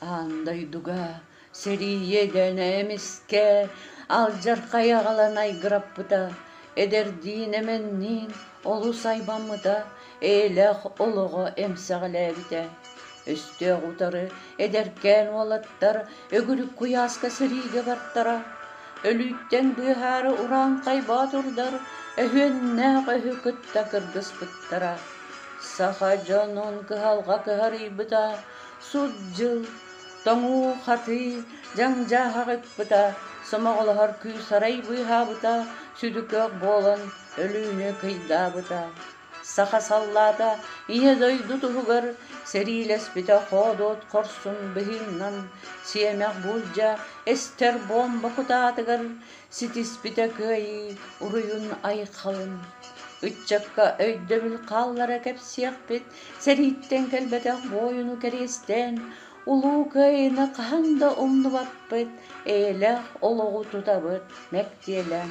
Аан дойдуга сэрии иэдээнэ эмискэ алдьархай аҕалан айгыраппыта, эдэрдиин-эмэнниин олус аймаммыта, эйэлээх олоҕо эмсэҕэлээбитэ. Өстөөх утары эдэркээн уолаттар өгүрүк куйааска сэриигэ бартара. Өлүүттэн быыһаары урааҥхай боотурдар өһүөннээх өһү кытта кыргыспыттара. Саха дьонун кыһалҕа кыһарыйбыта, сут дьыл, тоҥуу-хатыы, дьаҥ-дьааһах ыппыта, сомоҕолоһор күүс арай быыһаабыта, сүдү кыах буолан өлүүнү кыйдаабыта. Саха саллаата Ийэ дойду туһугар сэриилэспитэ хоодуот хорсун быһыыннан, сиэмэх буулдьа эстэр буомба кутаатыгар ситиспитэ кыайыы уруйун-айхалын. Ыччакка өйдөбүл хааллара кэпсиэхпит, сэрииттэн кэлбэтэх буойуну кэриэстээн, Улуу Кыайыыны хаһан да умнубаппыт, эйэлээх олоҕу тутабыт, мэктиэлээн.